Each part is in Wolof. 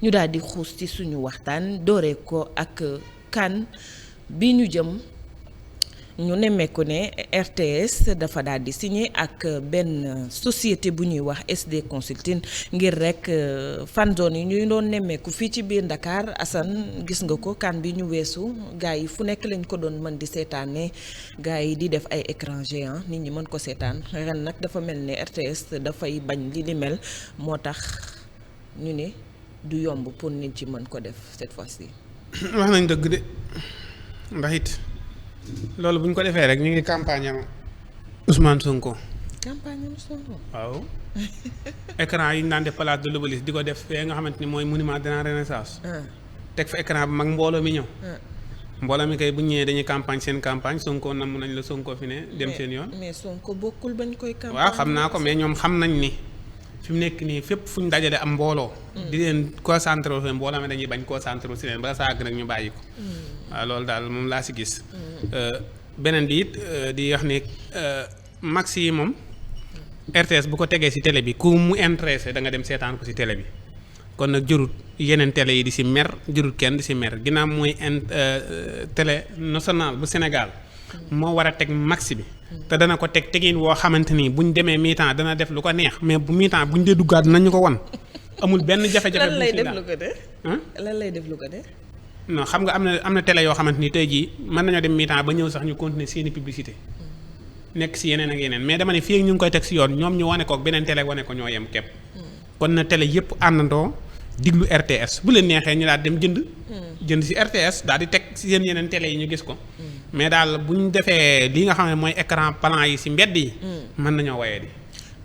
ñu daal di xuus ci suñu waxtaan dooree ko ak CAN bi ñu jëm. ñu nemmeeku ne RTS dafa daal di signé ak benn société bu ñuy wax SD Consulting ngir rek fan zone yi ñuy doon nemmeeku fii ci biir Dakar Assane gis nga ko CAN bi ñu weesu gars yi fu nekk lañ ko doon mën di seetaane gars yi di def ay écran géant nit ñi mën ko seetaan ren nag dafa mel ne RTS dafay bañ li mel moo tax ñu ne du yomb pour nit ci mën ko def cette fois-ci. wax nañ dëgg de ndax it loolu bu ñu ko defee rek ñu ngi campagne am Ousmane Sonko. campagne am Sonko. waaw écran yi ñu daan def place de l'Obélisque di ko def fee nga xamante ni mooy monument de la Renaissance. teg fa écran bu mag mbooloo mi ñëw. mbooloo mi kay bu ñëwee dañuy campagne seen campagne Sonko namm nañ la Sonko fi ne dem seen yoon. mais Sonko bokkul bañ koy. campagne waaw xam naa ko mais ñoom xam nañ ni fi mu nekk nii fépp fu ñu dajale am mbooloo. di leen concentré wu mbooloo mi dañuy bañ concentré wu si leen ba saa nag ñu bàyyi ko. waaw loolu daal moom laa si gis. beneen bi it di wax ni max yi moom RTS bu ko tegee si télé bi ku mu intéressé da nga dem seetaan ko si télé bi kon nag jërut yeneen télé yi di si mer jërut kenn di si mer ginnaaw mooy télé national bu Sénégal moo war a teg max bi te dana ko teg tegin woo xamante ni buñ demee mi-temps dana def lu ko neex mais bu mi-temps buñ dee duggaat dinañu ko wan amul benn jafe-jafe. lan lay def lu ko dee. lan lay def lu ko dee. non xam nga am na télé yoo xamante ni tey jii mën nañoo dem mi-temps ba ñëw sax ñu continuer seeni publicité nekk si yeneen ak yeneen mais dama ne fii ak ñu ngi koy teg si yoon ñoom ñu wane ko ak beneen télé wane ko ñoo yem képp. kon na télé yëpp àndandoo diglu RTS bu leen neexee ñu daal dem jënd si RTS daal di teg si seen yeneen télé yi ñu gis ko. mais daal bu ñu defee li nga xam ne mooy écran plan yi si mbedd yi. mën nañoo waye di.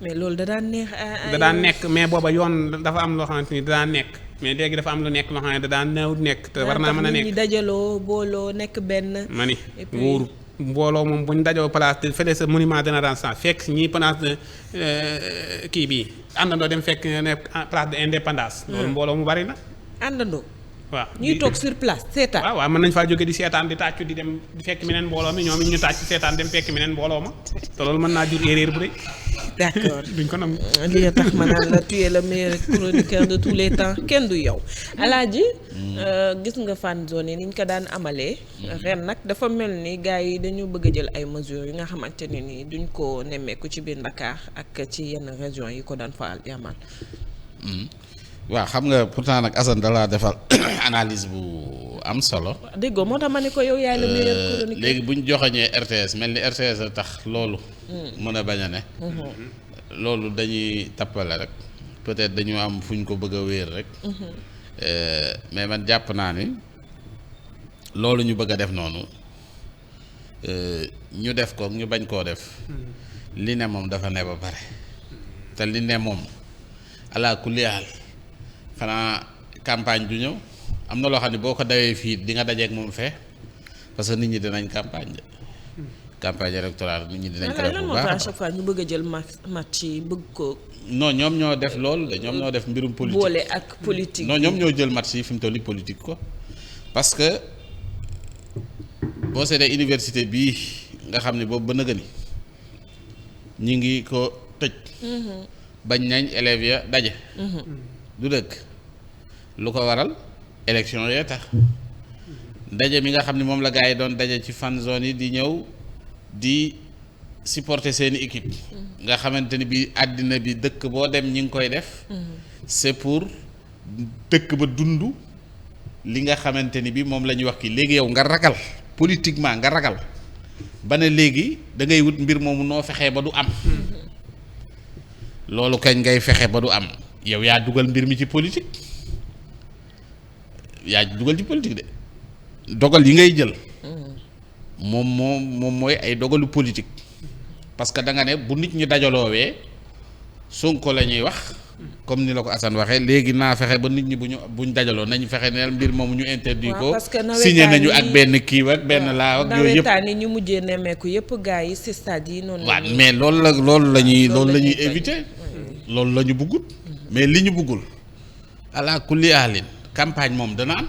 mais loolu da daan neex. da daan nekk mais booba yoon dafa am loo xamante ni da daan nekk. mais léegi dafa am lu nekk loo xam ne da daan néew nekk te war naa mën a nekk ñi dajaloo booloo nekk benn. ma ni wóoru mbooloo moom bu ñu dajoo place de fële sa monument de la Renaissance fekk si ñii place de kii bii àndandoo dem fekk ne place de indépendance. loolu mbooloo mu bari la. àndandoo. waaw ñuy toog sur place seetaan. waaw mën nañ faa jóge di seetaan di tàccu di dem di fekk meneen mbooloo mi ñoom it ñu tàcc seetaan dem fekk meneen mbooloo ma te loolu mën naa jur erreur bu rëy. d'accord duñ ko nangu. li nga tax ma naan la tu es le meilleur chroniqueur de tous les temps kenn du yow. Alaaji gis nga fan zone yi ni ñu ko daan amalee. ren nag dafa mel ni gars yi dañu bëgg a jël ay mesures yi nga xamante ne ni duñ ko nemmeeku ci biir Dakar ak ci yenn régions yi ko daan faral di amal. waaw xam nga pourtant nag Assane da laa defal analyse bu am solo. déggoo moo tax ma ne ko yow yaay le meilleur chroniqueur. léegi bu ñu joxoñee RTS mel ni RTS a tax loolu. mën a bañ a ne. loolu dañuy tappale rek peut-être dañu am fu ñu ko bëgg a wéer rek. mais man jàpp naa ni loolu ñu bëgg a def noonu ñu def ko ñu bañ koo def. li ne moom dafa ne ba pare te li ne moom ala kulli haal xanaa campagne du ñëw am na loo xam ne boo ko dawee fii di nga dajeek moom fee parce que nit ñi dinañ campagne de campagne électorale nit ñi dinañ ko def bu baax à chaque fois ñu bëgg a jël match yi bëgg ko. non ñoom ñoo def loolu de ñoom ñoo def mbirum politique boole ak politique. non ñoom ñoo jël match yi fi mu toll nii politique ko parce que boo seetee université bii nga xam ne boobu ba nëgëni ñi ngi ko tëj. bañ nañ élèves ya daje. du dëkk lu ko waral élection yee tax daje mi nga xam ne moom la gars yi doon daje ci fan zone yi di ñëw di supporter seeni équipe nga xamante ni bi àddina bi dëkk boo dem ñi ngi koy def c'est pour dëkk ba dund li nga xamante ni bi moom la ñuy wax kii léegi yow nga ragal politiquement nga ragal ba ne léegi da ngay wut mbir moomu noo fexee ba du am loolu kañ ngay fexe ba du am yow yaa dugal mbir mi ci politique yaa dugal ci politique de dogal yi ngay jël moom mooy ay dogalu politique parce que da nga ne bu nit ñi dajaloowee Sonko la ñuy wax comme ni la ko Assane waxee léegi naa fexe ba nit ñi buñ dajaloo nañu fexe ne mbir moomu ñu interdit ko signé nañu ak benn kii ak benn laa ak yooyu yëpp nawetaan yi ñu mujjee nemmeeku yëpp gars yi ci stade yi noonu. waaw mais loolu la ñuy éviter loolu la ñu bëggut mais li ñu bëggul ala kulli aalin campagne moom dana am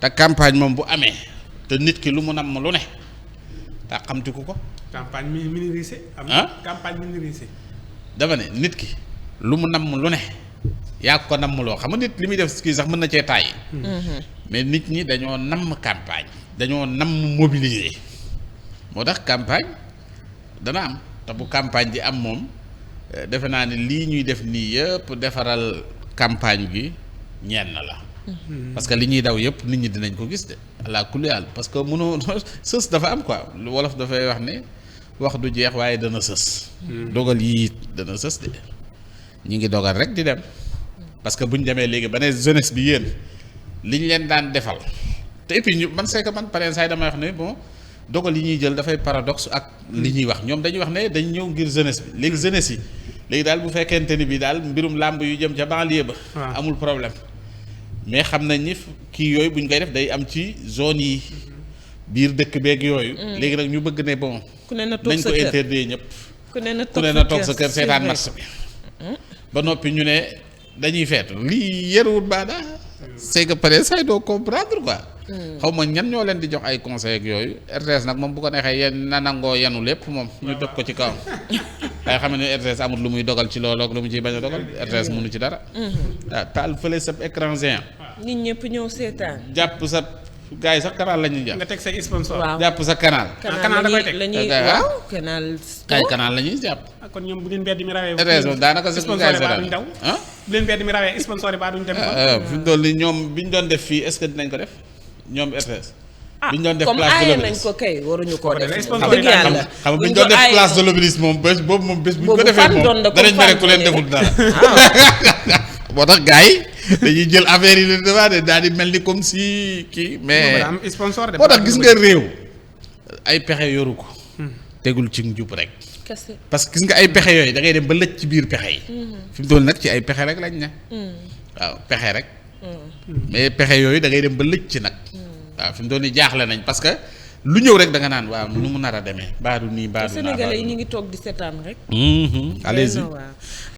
te campagne moom bu amee te nit ki lu mu nam lu ne te xamtiku ko campagne minirisée. am na campagne minirisée. dama ne nit ki lu mu nam lu ne yaa ko nammuloo xam nga nit li muy def kii sax mën na cee tàyyi. mais nit ñi dañoo namm campagne dañoo namm mobiliser moo tax campagne dana am te bu campagne di am moom defe naa ne lii ñuy def nii yëpp defaral campagne gi ñenn la. parce que li ñuy daw yëpp nit ñi dinañ ko gis de ala kulli haal parce que mënoo sës dafa am quoi wolof dafay wax ne wax du jeex waaye dana sës. dogal yii dana sës de ñi ngi dogal rek di dem parce que bu ñu demee léegi ba ne jeunesse bi yéen li ñu leen daan defal te et puis ñu man c'est que man pareen saa yi damay wax ne bon dogal yi ñuy jël dafay paradoxe ak li ñuy wax ñoom dañuy wax ne dañ ñëw ngir jeunesse bi léegi jeunesse yi léegi daal bu fekkente ni bi daal mbirum làmb yu jëm ca banlieue ba. amul problème. mais xam nañ ni kii yooyu bu ñu koy def day am ci zone yi biir dëkk beeg yooyu. léegi nag ñu bëgg ne bon. ku ne na toog nañ sa ko kër interdire ñëpp. ku ne na toog sa kër seetaan match bi. ba noppi ñu ne dañuy feetu lii yëruwut baada. c'est que peut-être say doo comprendre quoi. xaw ma ñan ñoo leen di jox ay conseils ak yooyu RTS nag moom bu ko neexee yéen na nangoo yenu lépp moom ñu dog ko ci kawam. waaye xam ne RTS amul lu muy dogal ci loolu ak lu mu ciy bañ a dogal RTS mënu ci dara. waaw taal fële sa écran géant. nit ñëpp ñëw seetaan. jàpp sa gars yi sax canal la ñuy jàpp. nga teg say sponsor. waaw jàpp sa canal. canal da koy teg la ñuy waaw canal. ay canal la ñuy jàpp. kon ñoom bu leen mbedd mi rawee. RTS moom daanaka sa sponsor yi gars baa yi duñ daw. ah. bu leen mbedd mi rawee sponsor yi baa duñ dem. fi mu toll nii ñoom bi ñu doon def fii est-ce que dinañ ko def ñoom RTS. bi ñu doon def comme place de aaye nañ l'Obélisque ko kay waruñu koo def. sponsor dëgg yi daal yàlla xam nga bu ñu doon def place de l'Obélisque moom bés boobu moom bés bu ñu ko defee fan moom doon na danañ mere ku leen deful dara. moo tax gars yi dañuy jël affaire yi leen demandé daal di mel ni comme si kii mais am sponsor de. moo tax gis nga réew ay pexe yoru ko. tegul ci njub rek. kese. parce que gis nga ay pexe yooyu da ngay dem ba lëj ci biir pexe yi. fi mu toll nag ci ay pexe rek lañ ne. waaw pexe rek. mais pexe yooyu da ngay dem ba lëj ci nag. waaw fi mu toll nii jaaxle nañ parce que lu ñëw rek da nga naan waaw nu mu nar a demee. baadu nii baadu naa Sénégalais yi ñu ngi toog di seetaan rek. allez-y.